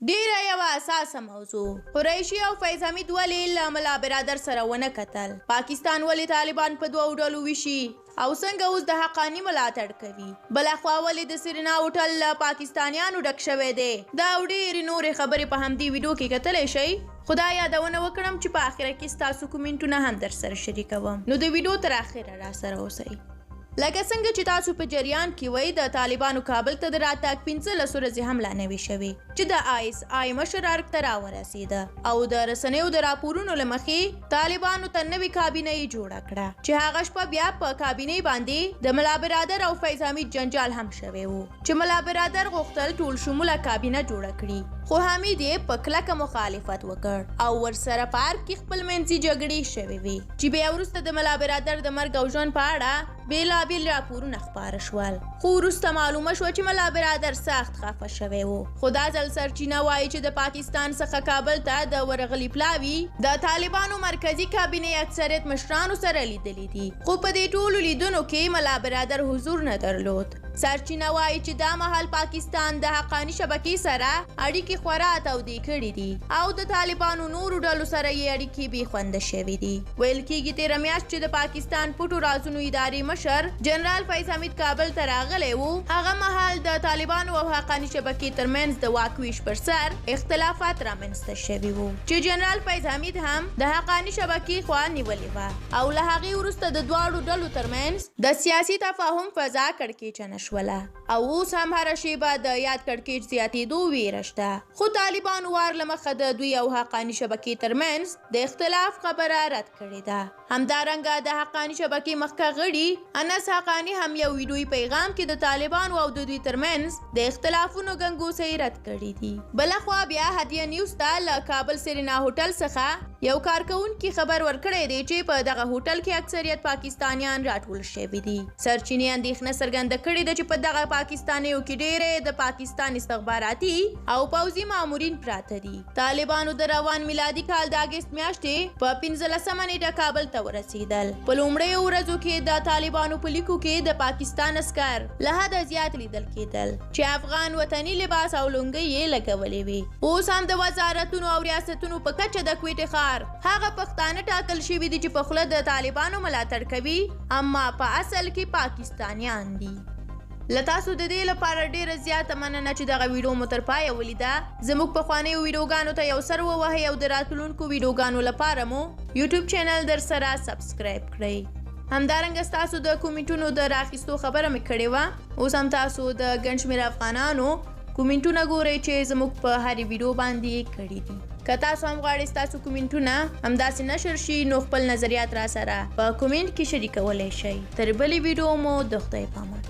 ډېره یوه اساسه موضوع. قریشي او فیض حمید ولې له ملا برادر سره ونه کتل؟ پاکستان ولې طالبان په دوو ډلو ویشي او څنګه اوس د حقاني ملاتړ کوي؟ بله خوا ولې د سرینا هوټل له پاکستانیانو ډک شوی دی؟ دا او ډېرې نورې خبرې په همدې ویډیو کې کتلی شئ. خو دا یادونه وکړم چې په اخره کې ستاسو کومنټونه هم درسره شریکوم، نو د ویډیو تر اخره راسره اوسئ. لکه څنګه چې تاسو په جریان کې وئ، د طالبانو کابل ته د راتګ 15 ورځې هم لا نه وې شوې چې د آی اس آی مشر ارګ ته راورسېده او د رسنیو د راپورونو له مخې طالبانو ته نوې کابینه یې جوړه کړه، چې هغه شپه بیا په کابینې باندې د ملا برادر او فیض حمید جنجال هم شوی و، چې ملا برادر غوښتل ټول شموله کابینه جوړه کړي، خو حمید یې په کلکه مخالفت وکړ او ورسره په ارګ کې خپلمنځي جګړې شوې وې، چې بیا وروسته د ملا برادر د مرګ او ژوند په اړه بېلابېل راپورونه خپاره شول، خو وروسته معلومه شوه چې ملا برادر سخت خفه شوی و. خو دا ځل سرچینه وایي چې د پاکستان څخه کابل ته د ورغلي پلاوي د طالبانو مرکزي کابینې اکثریت مشرانو سره لیدلي دي، خو په دې ټولو لیدنو کې ملا برادر حضور نه درلود. سرچینه وایي چې دا مهال پاکستان د حقاني شبکې سره اړیکې خورا تودې کړې دي او د طالبانو نورو ډلو سره یې اړیکې بې خونده شوې دي. ویل کیږي تېره میاشت چې د پاکستان پټو رازونو ادارې مشر جنرال فیض حمید کابل ته راغلی و، هغه مهال د طالبانو او حقاني شبکې ترمنځ د واک ویش پر سر اختلافات رامنځته شوي وو، چې جنرال فیض حمید هم د حقاني شبکې خوا نیولې وه او له هغې وروسته د دواړو ډلو ترمنځ د سیاسي تفاهم فضا کړکېچنه شوله او اوس هم هره شېبه د یاد کړکېچ زیاتېدو ویره شته. خو طالبانو وار له مخه د دوی او حقاني شبکې ترمنځ د اختلاف خبره رد کړې ده. همدارنګه د حقاني شبکې مخکښ غړي انس حقاني هم یو ویډیويي پیغام کې د طالبانو او د دوی ترمنځ د اختلافونو ګنګوسې رد کړې دي. بله خوا بیا هدیه نیوز ته له کابل سرینا هوټل څخه یو کارکوونکي خبر ورکړی دی چې په دغه هوټل کې اکثریت پاکستانیان راټول شوي دي. سرچینې اندېښنه څرګنده کړې ده چې په دغه پاکستانیو کې ډېری د پاکستان استخباراتي او پوځي مامورین پراته دي. طالبانو د روان میلادي کال د اګست میاشتې په 15مه نېټه کابل ته ورسېدل. په لومړیو ورځو کې د طالبانو په لیکو کې د پاکستان عسکر له حده زیات لیدل کېدل، چې افغان وطني لباس او لونګۍ یې لګولې وې. اوس هم د وزارتونو او ریاستونو په کچه د کویټې ښار هغه پښتانه ټاکل شوي دي چې په خوله د طالبانو ملاتړ کوي، اما په اصل کې پاکستانیان دي. له تاسو د دې لپاره ډېره زیاته مننه چې دغه ویډیو مو تر پایه ولیده. زموږ پخوانیو ویډیوګانو ته یو سر ووهئ او د راتلونکو ویډیوګانو لپاره مو یوټیوب چینل در سره سبسکرایب کړئ. همدارنګه ستاسو د کومنټونو د راخیستو خبره مې کړې وه، اوس هم تاسو د ګڼ شمېر افغانانو کومنټونه ګورئ چې زموږ په هرې ویډیو باندې کړي دي. که تاسو هم غواړئ ستاسو کومنټونه همداسې نشر شي، نو خپل نظریات را سره په کومنټ کې شریکولی شئ. تر بلې ویډیو مو د خدای پامان.